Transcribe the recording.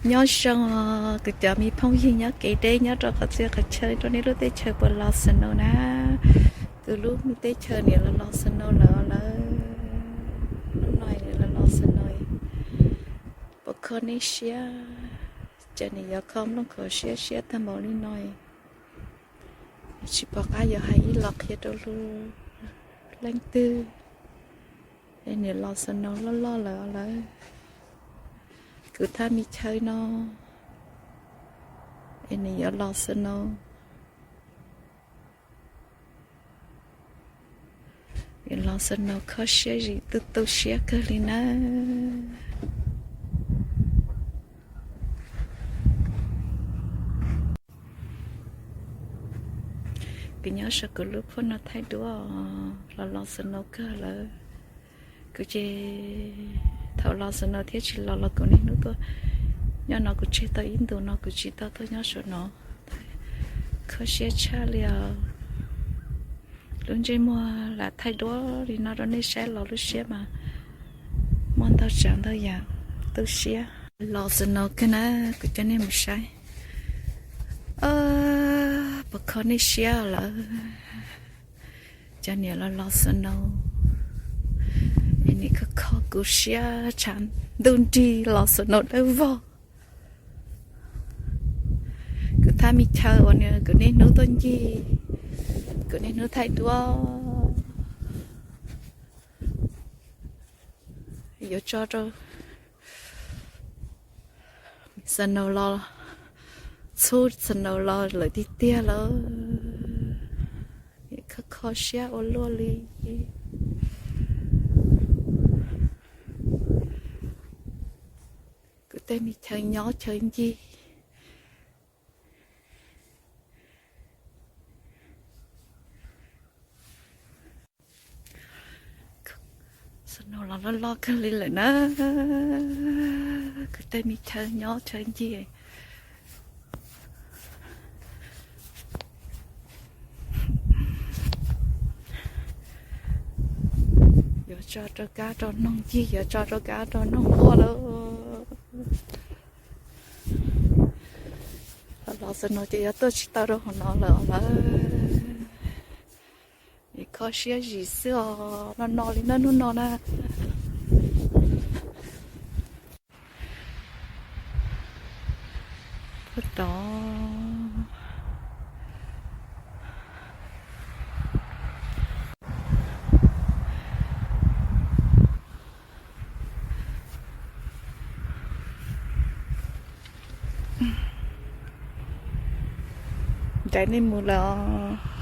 Nyob zoo, kuv cov me phooj ywg nyob kev deb nyob rau qhov txhia qhov chaw rau nej lub teb chaws puas los snow na. Kuv lub me teb chaws niam los los snow lawm lawm. Hnub no los los snow, puas kho nej siab? Cas niam yuav kho nplooj kho siab siab tag npaum li no. Tsis pom qab yuav hais ib los qhia rau leej twg. Es niam los snow loj loj lawm lawm. Kuv thaj me chaw no es niam yuav los snow. Niam los snow kho siab zim tu tu siab kawg li nawb. Kuv nyob saum kuv lub phuaj no thaij duab, los los snow kawg lawm. Kuv ces thaum los snow thiab tsis los los kuv niaj hnub tuaj nyob no, kuv tseg tau ib ntus no kuv tsis tau tuaj nyob saum no. Kho siab tshaj li os. Lub ntsej muag lam thaij duab li no rau nej saib los lub siab mas muaj ntau tsav ntau yam tu siab. Los snow kawg na, kuv coj nej mus saib. Puas kho nej siab lawm? Cov niam los los snow, es niam kho kho kuv siab tshav ntuj nrig los snow dawb vog. Kuv thaj me chaw uas kuv niaj hnub tuaj ncig, kuv niaj hnub thaij duab, yuav tso rau snow los, txhub snow los lawm tiag tiag lawm. Kho kho siab ua luaj li. Kuv tej me chaw nyob chaw ncig, snow los loj loj kawg li lawm na. Kuv tej me chaw nyob chaw ncig, yuav tso rau kab rau noog ncig, yuav tso rau kab rau noog quaj lawm. Los snow ces yuav tuaj tsis tau rau hauv no lawm lawm. Kho siab zim xwb os, no no li na hnub no na. Puag tod, ncaim nej mus lawm os.